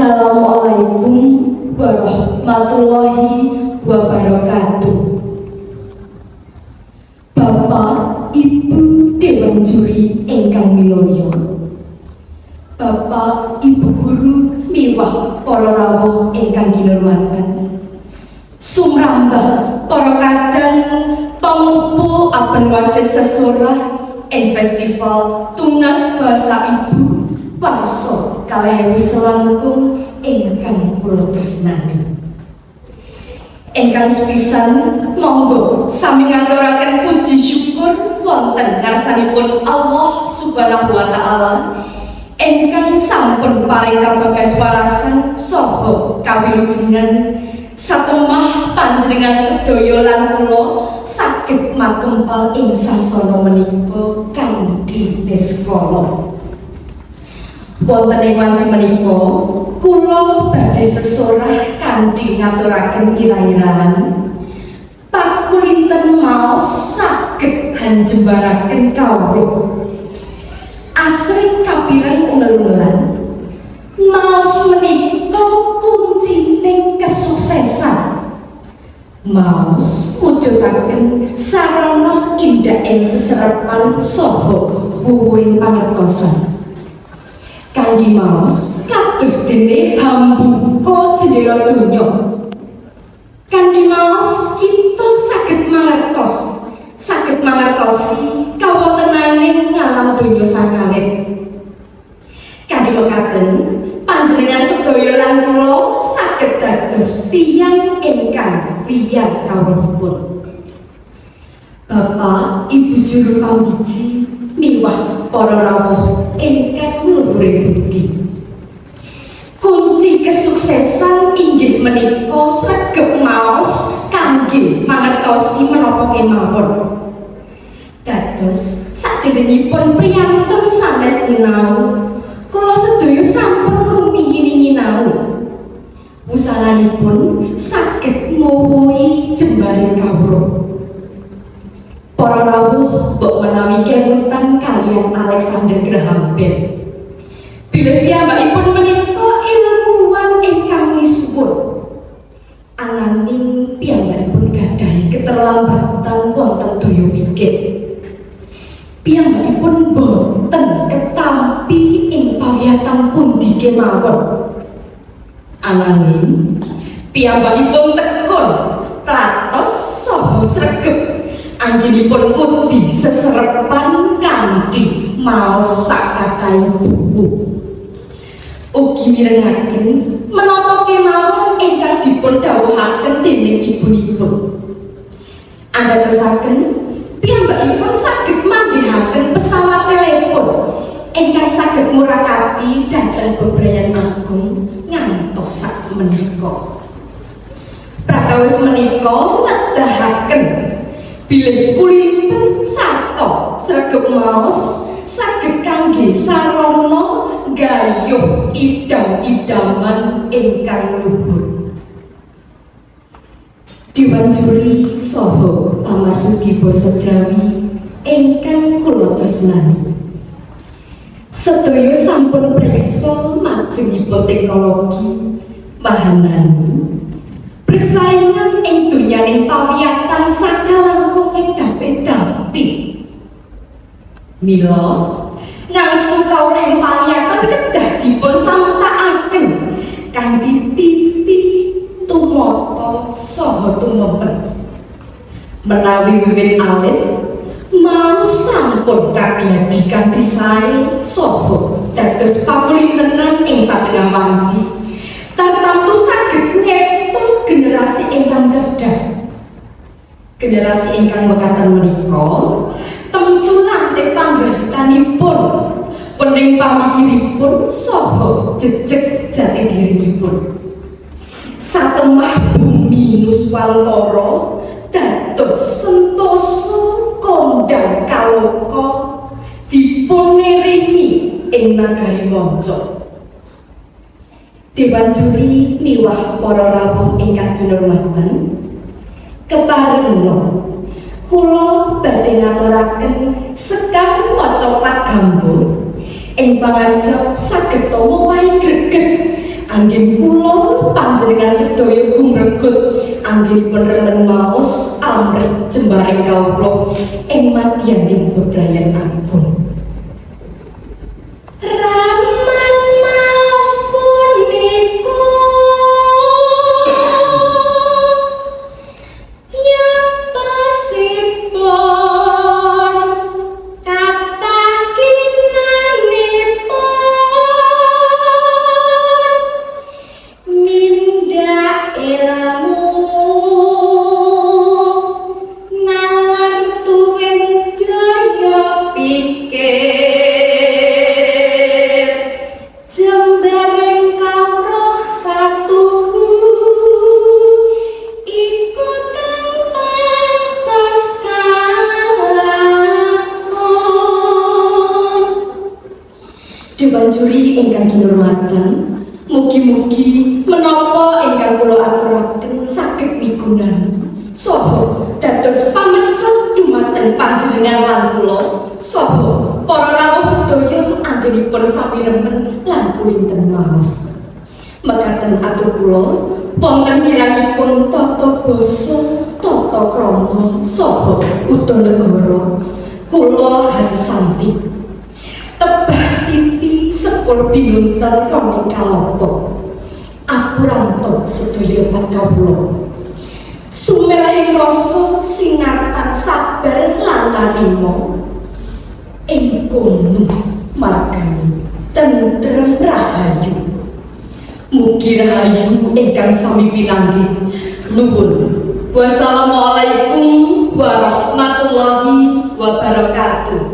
Assalamualaikum warahmatullahi wabarakatuh. Bapak, Ibu Dewan Juri ingkang minulya. Bapak, Ibu guru miwah para rawuh ingkang kinurmatan. Sumrambah para kadang pamupu aben wasis sesorah ing festival Tunas Bahasa Ibu warsa 2000 selangkung ingkang kula tresnani. Ingkang sepisan, monggo sami ngaturaken puji syukur wonten ngarsanipun Allah Subhanahu wa taala ingkang sampun paring kabagas warasan saha kawilujengan satemah panjenengan sedaya lan kula saged makempal ing sasana menika kanthi niskala. Wonten ing wanci menika kula badhe sesorah kanthi ngaturaken ira-iraan pakulinten maos saged hanjembaraken kawruh. Asring kapireng ungel-ungelan maos menika kuncining kesuksesan. Maos mujudaken sarana indah ing seserepan saha wuwuhing pangertosan. Kanthi maos kados dene hambuka jendela donya. Kanthi maos kita saged mangertos, saged mangertosi kawontenaning ngalam donya sakalit. Kanthi mekaten panjenengan sedaya lan kula saged dados tiyang ingkang wiyar kawruhipun. Bapak, Ibu juru pambiji miwah para rawuh ingkang luhuring budi. Kunci kesuksesan inggih menika sregep maos kangge mangertosi menapa kemawon. Dados saderengipun priyantun sanes nyinau, kula sedaya sampun rumiyin nyinau. Wusananipun saged nguwuhi jembaring kawruh. Para rawuh mbok menawi kemutan kaliyan Alexander Graham Bell. Bilih piyambakipun menika ilmuwan ingkang misuwur. Ananging piyambakipun gadhahi keterlambatan wonten daya pikir. Piyambakipun boten ketampi ing pawiyatan pundi kemawon. Ananging piyambakipun tekun, tlatos saha sregep anggenipun ngudi seserepan kanthi maos sakathahing buku. Ugi mirengaken menapa kemawon ingkang dipun dawuhaken dening ibunipun. Andadosaken piyambakipun saged manggihaken pesawat telepon ingkang saged murakabi dhateng bebrayan agung ngantos sak menika. Prakawis menika nedahaken bilih kulinten sarta sregep maos saged kangge sarana gayuh idam-idaman ingkang luhur. Dewan juri saha pamarsudi basa Jawi ingkang kula tresnani. Sedaya sampun priksa majengipun teknologi mahanani persaingan ing donyaning pawiyatan sakalangkung ngedap-edapi. Mila ngangsu kawruhing pawiyatan kedah dipun samtakaken kanthi titi tumata saha tumemen. Menawi wiwit alit mau sampun kagladi kanthi sae saha dados pakulintenan ing satengah wanci, tartamtu saged nyipta generasi ingkang cerdas. Generasi ingkang mekaten menika temtu lantip panggrahitanipun, wening pamikiripun saha jejeg jati dirinipun. Satemah bumi Nuswantara dados sentosa kondang kaloka dipuniringi ing nagari manca. Dewan juri miwah para rawuh ingkang kinurmatan, keparengna kula badhe ngaturaken sekar macapat gambung ing pangajap saged mawahi greget. Anggen kula panjenengan sedaya gumregut anggenipun remen maos amrih jembaring kawruh ing madyaning bebrayan agung. Remen maos punika yatosipun kathah ginanipun mindhak ilmu nalar tuwin daya pikir jembaring kawruh satuhu iku kang pantes kalakon. Dewan juri ingkang kinurmatan, mugi-mugi menapa ingkang kula aturaken saged migunani saha dados pamecut dumateng panjenengan lan kula saha para rawuh sedaya anggenipun sami remen lan kulinten maos. Mekaten atur kula, wonten kirangipun tata basa, tata krama saha utanegara, kula Hasusanti tebah siti sepur binuntel roning kalapa, apuranto sedaya pat kawula. Sumelehing rasa sinartan sabar lan narima ing kono margane tentrem rahayu. Mugi rahayu ingkang sami pinanggih. Nuwun. Wassalamualaikum warahmatullahi wabarakatuh.